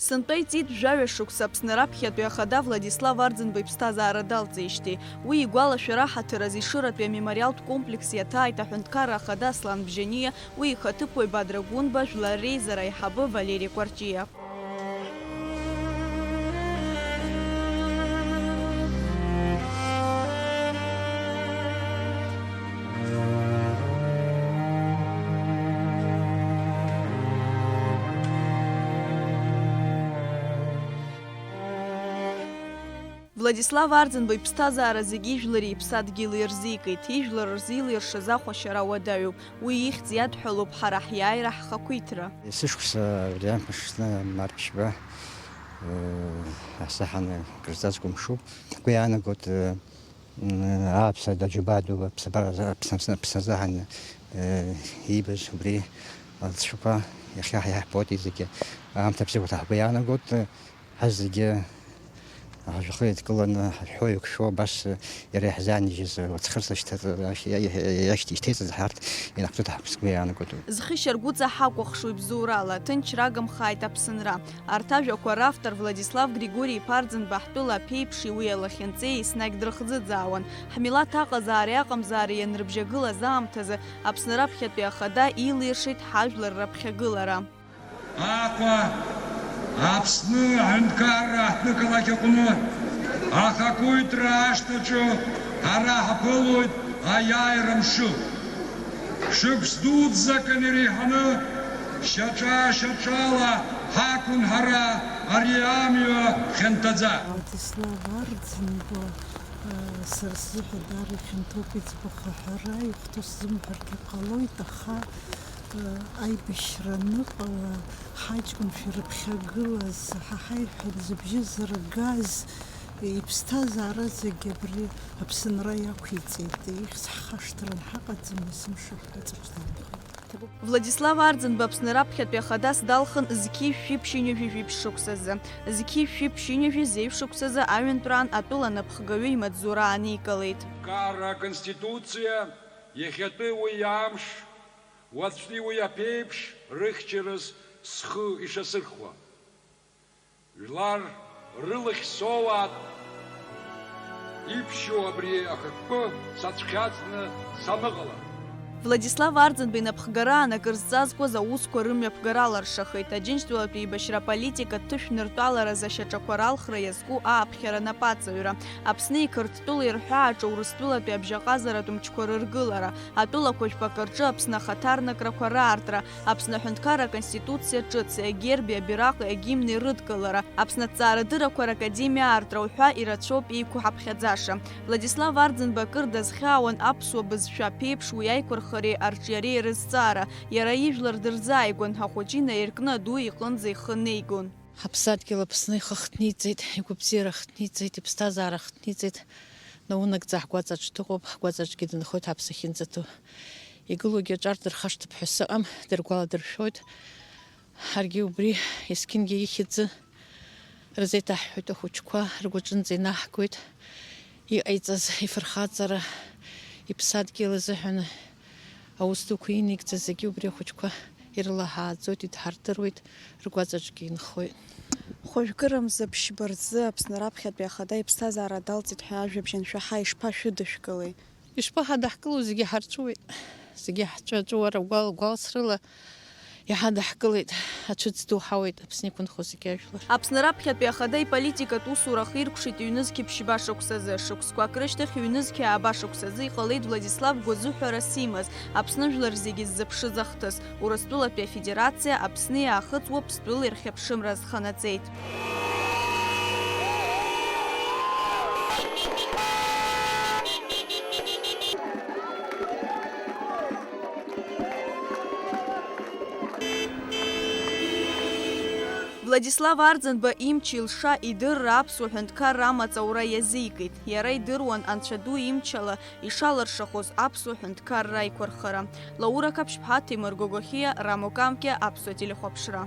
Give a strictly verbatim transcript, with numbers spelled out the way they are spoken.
Сынтәа иҵит жәаҩа шықәса Аԥсны раԥхьатәи ахада Владислав Арӡынба иԥсҭазаара далҵижьҭеи. Уи игәалашәара аҳаҭыр азы Ешыратәи амемориалтә комплекс иаҭааит аҳәынҭқарра ахада Аслан Бжьаниа, уи ихаҭыԥуаҩ Бадра Гәынба, жәлар реизара аиҳабы Валери Кәарҷиа. Владислав Арӡынба иԥсҭазаара зегьы ижәлари иԥсадгьыли ирзикит. Ижәлар рзы илиршаз ахәашьара уадаҩуп. Уи ихьӡ иадҳәалоуп ҳара ҳиааира, ҳхақәиҭра. Есышықәса абри амш аҽны, март ԥшьба, э, асаҳаны акрызҵазкуа мшуп. Ҳгәы иаанагоит, э, м, ааԥсара даџьабаа ду аԥсабара азы, аԥсны-, аԥсны-, аԥсны азыҳәан, э, иибаз убри алҵшәақәа иахьа ҳаиҳаб поет зегьы аамҭа бзиақәа ҳгәы иаанагоит. Ҳазегьы ҳажәҩахыр еидкыланы, ҳашәҳәо еиқәшәо, абас иара иаҳзаанижьыз уаҵәхырс ашьҭа-, ашь-, иа-, иа-, иашьҭ-, ишьҭеиҵаз ҳарҭ инахәҭоит ҳәа сгәы иаанагоит. Зхьышьаргәыҵа ҳакәыхшоу ибзоурала, ҭынч рагымхааит Аԥсынра. Арҭ ажәақәа равтор Владислав Григори-иԥа Арӡынба ҳтәыла аԥеиԥши уи алахьынҵеи еснагь дрыхӡыӡаауан. Ҳмилаҭ аҟазаареи аҟамзаареи ианрыбжьагылаз аамҭазы Аԥсны раԥхьатәи ахада илиршеит ҳажәлар раԥхьагылара. Аҟәа, Аԥсны аҳәынҭқарра аҳҭнықалақь аҟны ахақәиҭра ашҭаҿы ара ҳаԥылоит аиааира мшы. Шықәс дуӡӡак иреиҳаны шьаҿа-шьаҿала ҳақәын ҳара ари амҩа хьанҭаӡа. Владислав Арӡынба, э, сара сзыҳәа даара ихьанҭоуп иӡбахә аҳәара, ихәҭоу сзымҳәаргьы ҟалоит, аха Аибашьра аныҟала, ҳаҷкәынцәа ирыԥхьагылаз, ҳа ҳаиҳәа зыбжьы зыргаз, иԥсҭазаара зегьы абри Аԥсынра иақәиҵеит. Ихьӡ ҳхашҭран ҳаҟаӡам, есымша ҳаҵаҿнанхеит. Владислав Арӡынба Аԥсны раԥхьатәи ахадас далхын зқьи жәшәи ԥшьынҩажәи жәиԥшь шықәсазы. Зқьи жәшәи ԥшьынҩажәи зеижә шықәсазы аҩынтәраан атәыла анапхгаҩы имаҵзура ааникылеит. Кара Аконституциа иахьатәи уи амш, уаҵәтәи уи аԥеиԥш рыхьчараз схы ишасырхәа. Жәлар рылахь соуаат, иԥшьоу абри ахықәкы сацәхьаҵны саныҟала. Владислав Арӡынба инапхгараан акыр зҵазкуаз аусқәа рымҩаԥгара алыршахеит, Аџьынџьтәылатәи еибашьра аполитика ҭышә ныртәаларазы ашьаҿақәа ралхра иазку ааԥхьара напаҵаҩра, Аԥсни Қырҭтәылеи рҳәааҿы Урыстәылатәи абжьаҟазаратә мчқәа рыргылара, атәылақәа жәпакы рҿы Аԥсны ахаҭарнакрақәа раартра, Аԥсны аҳәынҭқарра аконституциа ҿыц, агерби абираҟи агимни рыдкылара, Аԥсны аҭҵаарадыррақәа ракадемиа аартра уҳәа ирацәоуп еиқәҳаԥхьаӡаша. Владислав Арӡынба акыр дазхьаауан аԥсуа бызшәа аԥеиԥш уи аиқәырхареи арҿиареи рызҵаара, иара ижәлар дырзааигәан, ахәыҷы инаиркны аду иҟынӡа ихы неигон. Ҳаԥсадгьыл Аԥсны ихы ахҭниҵеит, игәабзиара ахҭниҵеит, иԥсҭазаара ахҭниҵеит. Наунагӡа ҳгәаҵаҿ дыҟоуп, ҳгәаҵаҿгьы дынхоит ҳаԥсы ахьынӡаҭоу. Игылоугьы аҿар дырхашҭып ҳәа сыҟам, дыргәаладыршәоит. Ҳаргьы убри есқьынгьы ихьӡы рзеиҭаҳҳәоит, ахәыҷқәа ргәаҿынӡа инаҳгоит. Иҟаиҵаз ифырхаҵара, иԥсадгьыл азыҳәан аус дуқәа инаигӡаз зегьы убри ахәыҷқәа ирылаҳааӡоит, идҳардыруеит, ргәаҵаҿгьы инхоит. Хәажәкырамза ԥшьба рзы Аԥсны раԥхьатәи ахада иԥсҭазаара далҵит ҳәа ажәабжь аншәаҳа ишԥашәыдышәкылеи? Ишԥаҳадаҳкылоу, зегьы ҳарҵәуеит, зегьы ҳҵәаҵәуара гәал-, гәалсрыла иҳадаҳкылеит, ацәыӡ ду ҳауеит Аԥсны иқәынхо зегьы ажәлар. Аԥсны раԥхьатәи ахада иполитикатә усура ахиркәшеит ҩнызқьи ԥшьба шықәсазы, шықәсқәак рышьҭахь ҩнызқьи ааба шықәсазы иҟалеит Владислав гәазыҳәара симаз, Аԥсны жәлар зегьы ззыԥшыз ахҭыс, Урыстәылатәи Афедерациа Аԥсни Аахыҵ Уаԥстәыла ирхьыԥшымра азханаҵеит. Владислав Арӡынба имч-илша идырра аԥсуа ҳәынҭқарра амаҵ аура иазикит. Иара идыруан Анцәа ду имчала ишалыршахоз аԥсуа ҳәынҭқарра аиқәырхара. Лаура Қаԥшьԥҳа, Ҭемыр Гогохиа, Рамо Камкиа, Аԥсуа телехәаԥшра.